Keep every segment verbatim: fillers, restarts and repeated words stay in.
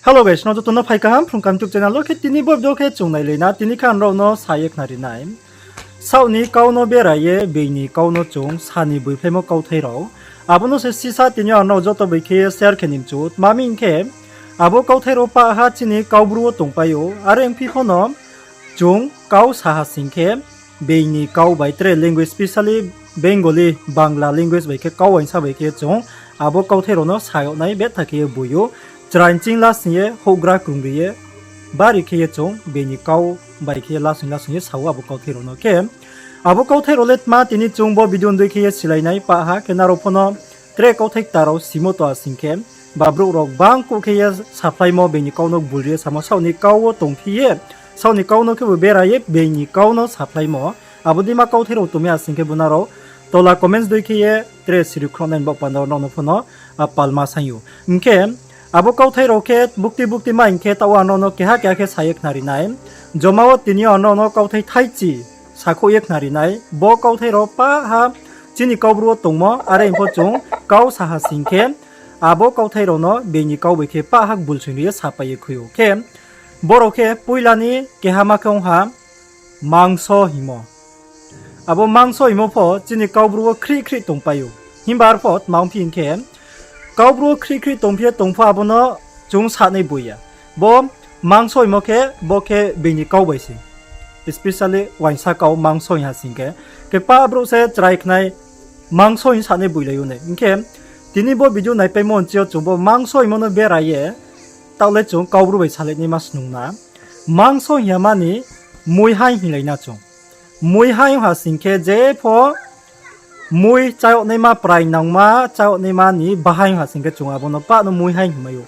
Hello guys, nrao joto no phai kaham Phrung Kaham YouTube channel wo. Khe tini bo video khe chung nailai na, tini khe ang nrao no sa ye khnari nai. Saoh ni kau no bera ye being ni kau no chung sa ni boiphlaimo kauthai rao. Abo no se sisa tini yo ang nrao joto bai khe share khe ni mchu. Tma hing khe, abo kauthai rao pah ha chini Kaubru wo tongpai ou. Are ongphi pho no chung kau sa ha sing khe, being ni kau bai tre language, specially Bengali, Bangla language bai khe kau uaingsa bai khe chung abo kauthai rao no sa yag nai betha khe ye boi ou. Chrai nching lasing ye, houhgra krungri ye, bari khe ye chung being ni kau bai khe ye lasing lasing ye sa ou abo kauthai rao no khe. Abo kauthai rao le tma tini chung bo video ni dei khe ye silai nai pah ha, khe nrao pho no tre kauthai kta rao simo to ha sing khe, ba brouh rao gbang kuh khe ye saphlaimo being ni kau no gbulri ye samo, saoh ni kau wo tongphi ye, saoh ni kau no khebu bera ye being ni kau no saphlaimo. Abo dei ma kauthai rao tongmi ha sing khe bo nrao tola comments dei khe ye tre siri khruh nai ni baoh panda wo nrao no pho no, a, palma saing ou. Hing khe, abo kauthai rao khe bukti bukti ma hing khe taoh wo ang nrao no keha keha khe sa ye khnari nai. Joma wo tini yo ang nrao no kauthai thaichi sakhouh ye khnari nai. Bo kauthai rao pah ha chini Kaubru wo tongmo, are pho chung kau sa ha sing khe, abo kauthai rao no being ni kau bai khe pah ha gbulsoing ri ye sapai ye khui ou. Khe, bo rao khe poila ni keha ma khe ong ha mangso hingmo. Abo mangso hingmo pho chini Kaubru wo khrih khrih tongpai ou. Himba arpho tma ongphi hing khe, Kaubru wo khrih khrih tongphi ye tong pho abo no chung sanai boi ya. Bo mangso hingmo khe, bo khe being ni kau bai se. Especially uaingsa kau mangso hing ha sing khe. Khe pah brouh se chrai khnai mangso hing sanai boilai ou ne. Hing khe, tini bo video naipaimo nchi yo chung bo mangso hingmo no bera ye, taoh le chung Kaubru bai salai naima snung na. Mangso hing ya mani muihaing hinglai na chung. Muihaing ha sing khe je pho mui chá yag naima, prai nangma chá yag naima ni bahaing ha sing khe chung abo no pah no muihaing hingmai ou.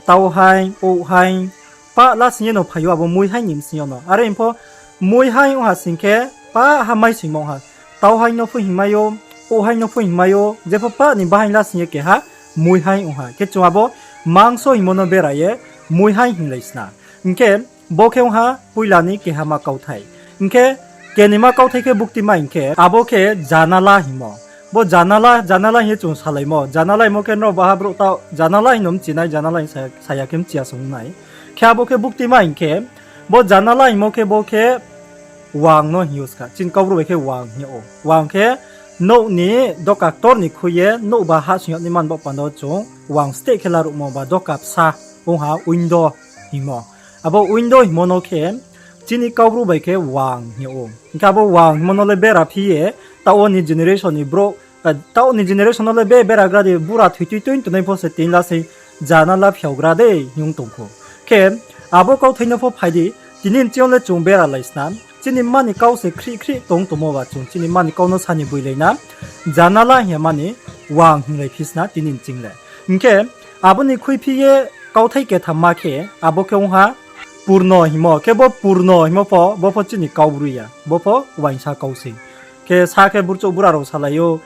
Tauhaing, ouhaing, pah lasing ye no phai ou abo muihaing ni bsing yo no. Are pho muihaing ong ha sing khe pah ha maisoingmo ong ha. Tauhaing no pho hingmai ou, ouhaing no pho hingmai ou, je pho pah ni bahaing lasing ye keha muihaing ong ha. Khe chung abo mangso hingmo no bera ye muihaing hinglai sna. Hing khe, bo khe ong ha poila ni kehama kauthai. Hing khe, kenima kauthai khe bukti ma hing khe, abo khe janala hingmo. Bo janala, janala hing ye chung salaimo. Janala hingmo khe nrao baha brouh taoh janala hing no mchi nai, janala hing saya, saya khe mchi ya song nai. Khe abo khe bukti ma hing khe, bo janala hingmo khe bo khe wang no hing ou ska. Chini Kaubru bai khe wang hing ou. Wang khe nouh ni doka ktor ni khui ye nouh ba hahsoing yag naima ni baoh panda wo chung wang steh khe laruhmo ba doka bsa ong ha window hingmo. Abo window hingmo no khe chini Kaubru bai khe wang hing ou. Hing khe abo wang hingmo no le bera phi ye, taoh wo ni generation ni brouh, taoh ni generation no le be bera gra de bura thoi tui tui tongnai pho se tini la sei janala phiao gra de hing tong khou. Khe abo kauthai no pho phai di, tini nching yo le chung bera lai sna. Chini mma ni kau se khrih khrih tong tongmo ba chung chini mma ni kau no sa ni boilai na. Janala hing ya mani wang hinglai phi sna tini nching le. Hing khe abo ni khuiphi ye kauthai kethamma khe abo khe ong ha purno hingmo. Khe bo purno hingmo pho, bo pho chini Kaubru ya, bo pho uaingsa kau se. Khe sa khe burchouh bura rao salai ou,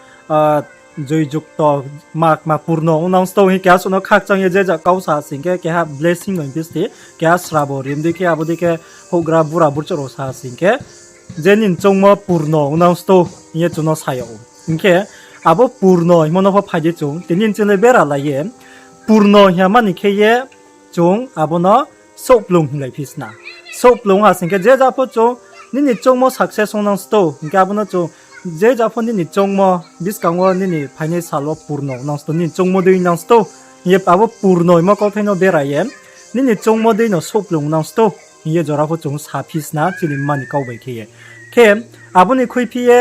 joi jukto, ma, ma purno ong nang stou hing keha suh no khakchang ye je ja kau sa sing khe keha blessing no hing phi sti, keha srabo rim dei khe abo dei khe houhgra bura burchouh rao sa sing khe, je nini choungmo purno ong nang stou hing ye chung no sa yag ou. Hing khe abo purno hingmo no pho phai di chung, tini nching le bera lai ye, purno hing ya mani khe ye chung abo no souhplung hinglai phi sna. Souhplung ha sing khe je ja pho chung nini choungmo success ong nang stou, hing khe abo no chung je ja pho nini choungmo buskang wo nini phainai sal wo purno ong nang stou, nini choungmo dei nang stou hing ye abo purno hingmo kauthai no bera ye, nini choungmo dei no souhplung ong nang stou hing ye jora pho chung sa phi sna chini mma ni kau bai khe ye. Khe abo ni khuiphi ye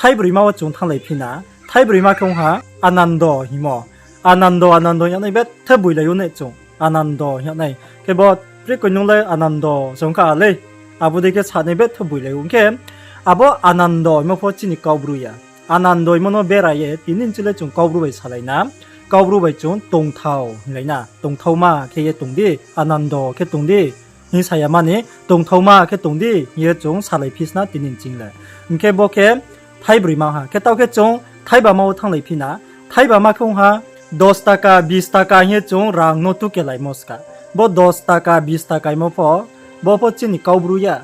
thaibroima wo chung thannglai phi na. Thaibroima khe ong ha Anando hingmo. Anando, Anando hing yagnai betha boilai ou ne chung. Anando hing yagnai. Khe bo, Pre koi nung le Anando se ong kha lei. Abo dei khe sanai betha boilai ou. Hing khe abo Anando hingmo pho chini Kaubru ya. Anando hingmo no bera ye, tini nching le chung Kaubru bai salai na. Kaubru bai chung tongthao hinglai na. Tongthaoma khe ye tong di, Anando khe tong di hing sa ya mani, tongthaoma khe tong di hing ye chung salai phi sna tini nching le. Hing khe bo khe thaibroima ha. Khe taoh khe chung thaibama wo thannglai phi na. Thaibama khe ong ha dos taka, bis taka hing ye chung rang no tukelaimo ska. Bo dos taka, bis taka hingmo pho, bo pho chini Kaubru ya.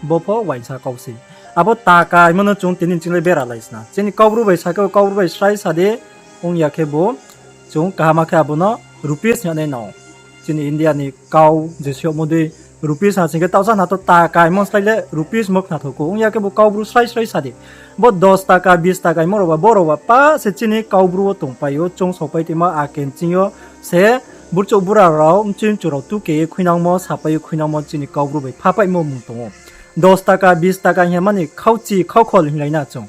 Bo pho uaingsa kau se. Abo taka hingmo no chung tini nching le bera lai sna. Chini Kaubru bai sa khe, Kaubru bai srai sa di, ong ya khebu, chung kaham khe abo no rupees hing yagnai no. Chini India ni kau je siyagmo dei rupees ha sing khe taohsa khna to taka hingmo slái le rupees mo khna thou kho. Ong ya khe bo kau Bru srai srai sa di. Bo dos taka, bis taka hingmo rao ba, bo rao ba pa se chini kau Bru wo tongpai ou, choung saopai tongmo ake nching yo se burchouh bura rao, mchoi mchu rao tuke ye khuinangmo, sapai ye khuinangmo chini kau Bru bai phapaimo mung tong ou. Dos taka, bis taka hing ya mani khauchi khaukhol hinglai na chung.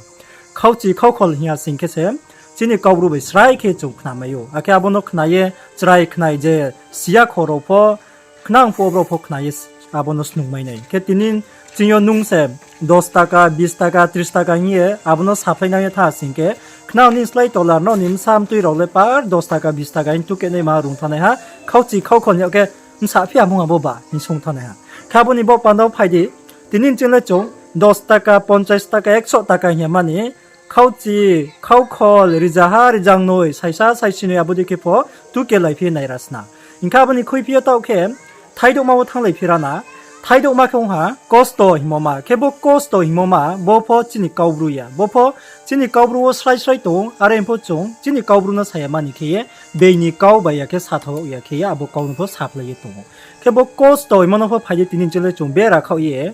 Khauchi khaukhol hing ya sing khe se chini kau Bru bai srai khe chung khnamai ou. Akhe abo no khna ye chrai khnai je siya kho rao pho, khnang phuh wo brao pho khna ye abo no snungmai nai. Khe tini ching yo nung se dos taka, bis taka, tris taka hing ye abo no saphlai nang ye tha sing khe, khnang ni slái tolar no ni bsa mtui rao le par dos taka, bis taka hing tuke nai ma rung thanngnai ha, khauchi khaukhol ni yag khe bsa phi ya mung abo ba hing sung thanngnai ha. Khe abo ni baoh panda wo phai di, tini ching le chung dos taka, ponchas taka, ekso taka hing ya mani khauchi khaukhol, rizaha, rizangnoi, saisa, saisinoi abo dei khe pho tuke laiphi naira sna. Hing khe abo ni khuiphi ye taoh khe thaidouhma wo thannglai phi ra na. Thaidouhma khe ong ha kosto hingmo ma. Khe bo kosto hingmo ma, bo pho chini kau Bru ya. Bo pho chini kau Bru wo srai srai tong ou, are pho chung chini kau Bru no sa ya mani khe ye, being ni kau bai ya khe sathao ya khe ye, abo kau no pho saphlai ye tong ou. Khe bo kosto hingmo no pho phai di, tini ching le chung bera khaoh ye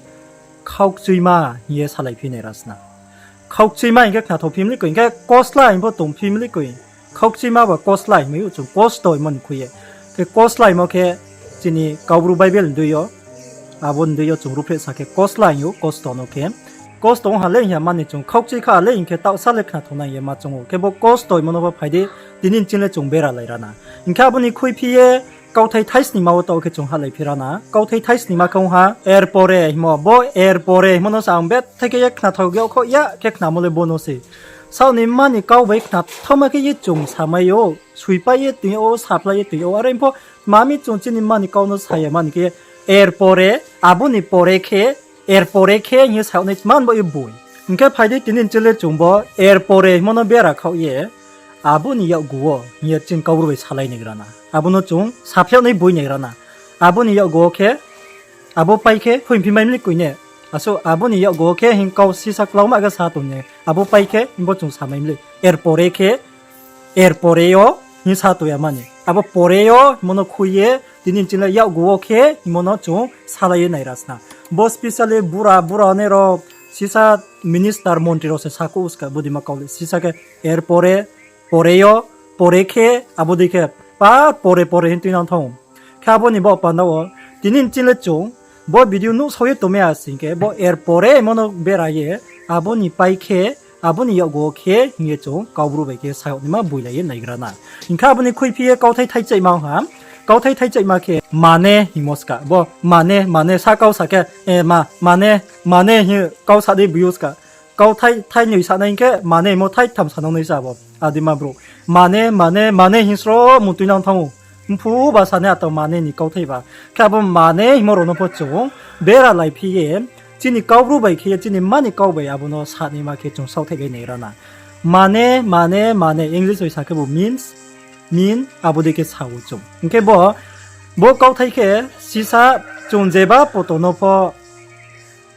khaukchuima hing ye salai phi naira sna. Khaukchuima hing khe khnathao phi mli koi, hing khe kosla hing pho tong phi mli koi. Khaukchuima ba kosla hingmai ou chung kosto hingmo ni khui ye. Khe kosla hingmo khe chini kau Bru Bible ni dei yo, abo ni dei yo chung ruhphreh sa khe kosla hing ou, kosto no khe. Kosto ong ha le hing ya mani chung khaukchui kha le hing khe taohsa le khnathao nang ye ma choung ou. Khe bo kosto hingmo no pho phai di, tini ching le chung bera lai ra na. Hing khe abo ni khuiphi ye kauthai thaisnima wo taoh khe chung hahlai phi ra na. Kauthai thaisnima khe ong ha erpore hingmo, bo erpore hingmo no se ang bethai khe ye khnathao yagkhaoh ya khe khnamo le bo no se. Saoh ni mma ni kau bai khnathaoma khe ye chung samai ou, soipai ye toing yag ou, saphlai ye toing yag ou, are pho tma mi chung chini mma ni kau no sa ya mani khe erpore, abo ni pore khe, erpore khe hing ye sa yag nai tma ni baoh ye boi. Hing khe phai di tini ching le chung bo erpore hingmo no bera khaoh ye, abo ni yakgu wo hing ye chini kau Bru bai salai nai ra na. Abo no chung saphi yag nai boi nai ra na. Abo ni yakgu wo khe, abo pai khe, phoingphi mai mli koi ne. Asuh abo ni yakgu wo khe hing kau sisa klauma khe sa tong ne. Abo pai khe, hing bo chung samai mli. Erpore khe, erpore yo hing sa tong ya mani. Abo pore yo hingmo no khui ye, tini ching le yakgu wo khe hingmo no chung salai ye naira sna. Bo specially bura, bura ne rao sisa minister, montri rao se sakhouh ska, bodei ma kau le sisa khe erpore, pore yo, pore khe, abo dei khe, pa pore pore hing tuinang thanng ou. Khe abo ni baoh panda wo, tini ching le chung, bo video nuhsao ye tongmai ya sing khe, bo erpore hingmo no bera ye, abo ni pai khe, abo ni yakgu wo khe hing ye chung kau Bru bai khe sa yag naima boilai ye nai ra na. Hing khe abo ni khuiphi ye kauthai thaichaihma ong ha. Kauthai thaichaihma khe mane hingmo ska. Bo mane, mane sa kau sa khe, e, ma, mane, mane hing kau sa dei boi ou ska. Kauthai thainoi sanai hing khe mane hingmo thaitham sanang nai sa bo. Adima brouh. Mane, mane, mane hing sro mung tuinang thanng ou. Mphuh ba sanai ato mane ni kauthai ba. Khe abo mane hingmo rao no pho chung bera laiphi ye, chini kau Bru bai khe ye, chini mma ni kau bai abo no sanaima khe chung saohthaih bai nai ra na. Mane, mane, mane, English bai sa khe bo means, mean, abo dei khe sa ou chung. Hing khe bo, bo kauthai khe sisa chung jeba poto no pho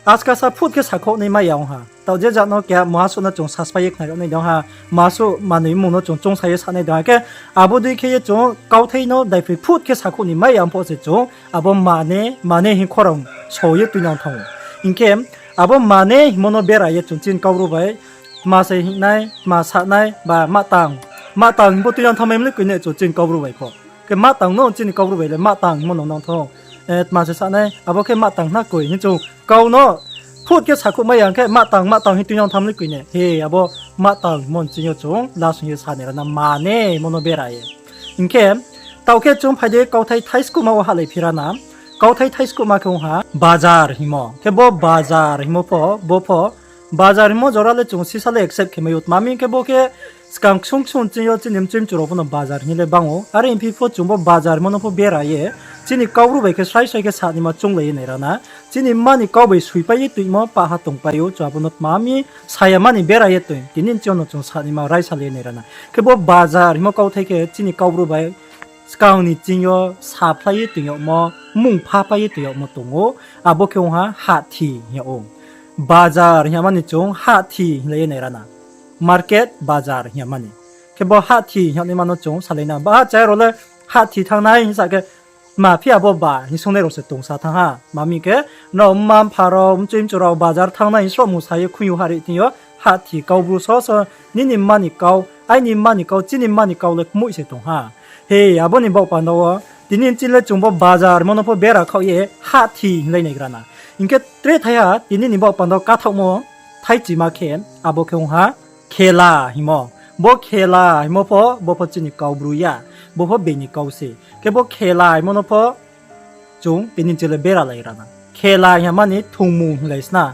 askasa phut khe sakhouh nai mai ya ong ha. Taoh je jat no keha muhasuh no chung saspai ye khna yag nai de ong ha, muhasuh manoi mmung no chung choungsa ye sanai de ong ha. Khe abo dei khe ye chung kauthai no daiphroi phut khe sakhouh ni mai ya ong pho se chung abo mane, mane hing khorang so ye tuinang thanng ou. Hing khe abo mane hingmo no bera ye chung chini kau Bru bai tma se hingnai, tma sanai, ba mahtang. Mahtang hing pho tuinang thanng mai mli koi ne chung chini kau Bru bai pho. Khe mahtang no chini kau Bru bai le mahtang hingmo no nang thanng ou. E, tma se sanai, abo khe mahtang hna koi hing chung kau no phut khe sakhouh mai ya ong khe mahtang, mahtang hing tuinang thanng mli koi ne. He, abo mahtang hingmo nching yo chung lasong ye sanai ra na mane hingmo no bera ye. Hing khe, taoh khe chung phai di kauthai thaiskuhma wo hahlai phi ra na. Kauthai thaiskuhma khe ong ha bazar hingmo. Khe bo bazar hingmo pho, bo pho, bazar hingmo jora le chung sisa le accept khe mai ou. Tma hing khe bo khe skang ksung ksung ching yo chini mchoi mchu rao pho no bazar hing le bang ou. Are hing phi pho chung bo bazar hingmo no pho bera ye, chini kau Bru bai khe srai srai khe sanaima chounglai ye nai ra na. Chini mma ni kau bai soipai ye toingmo pah ha tongpai ou, chung abo no tma mi sa ya mani bera ye toing. Tini ching yo no chung sanaima raisa le ye nai ra na. Khe bo bazar hingmo kauthai khe chini kau Bru bai skang ni ching yo saphlai ye toing yagmo, mmung phapai ye toing yagmo tong ou. Abo khe ong ha hahthi hing yag ou. Bazar hing ya mani chung hahthi hinglai ye nai ra na. Market, bazar hing ya mani. Khe bo hahthi hing yag naima no chung salai na. Bahcha rao le hahthi thanngnai hing sa khe Tma phi abo ba hing sungnai rao se tongsa thanng ha. Ma mi khe, nrao mma mpha rao, mchoi mchu rao bazar thanngnai hing srohmung sa ye khui yo hari thing yo, hahthi kau bru so so, nini mma ni kau, aini mma ni kau, chini mma ni kau le kmoih se tong ha. He, abo ni baoh panda wo, tini chini le chung bo bazar hingmo no pho bera khaoh ye, hahthi hinglai nai gra na. Hing khe tre thaiha, tini ni baoh panda wo kathaohmo, thaichima khe, abo khe ong ha, khela hingmo. Bo khela hingmo pho, bo pho chini kau bru ya, bo pho bini kau se. Khe bo khela hingmo no pho, chung tini chini le bera lai gra na. Khela hing ya mani thungmung hinglai sna.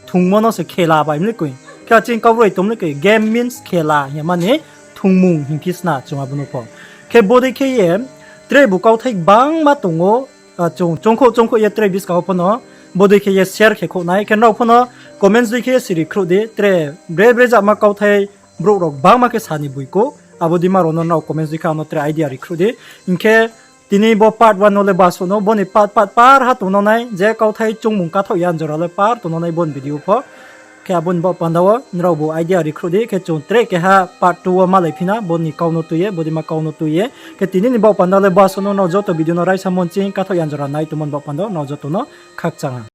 Thungmo no se khela bai mle koi. Khe chini kau bru bai tong mle koi, game means khela hing ya mani thungmung hingphi sna chung abo no pho. Khe bodei khe ye, tre bu kauthai gbangma tong ou, chung chongkhouh chongkhouh ye tre buskang wo pho no, bodei khe ye share khe khouh nai, khe nrao pho no comments dei khe ye siri khruh di, tre bre bre jama kauthai brouh rao gbangma khe sa ni boi kou, abo dei ma rao no nrao comments dei khe ano tre idea ri khruh di. Hing khe tini bo part one no le basuh no, bo ni part, part, par ha tong no nai, je kauthai chungmung kathaoh ya jora le par tong no nai bo ni video pho. Khe abo ni baoh panda wo nrao bu idea ri khruh di, khe chung tre keha part two wo malai phi na, bo ni kau no tui ye, bo dei ma kau no tui ye. Khe tini ni baoh panda le basuh no, nrao joto video no raisa monching kathaoh ya jora nai tongmo ni baoh panda wo nrao joto no khakchang ha.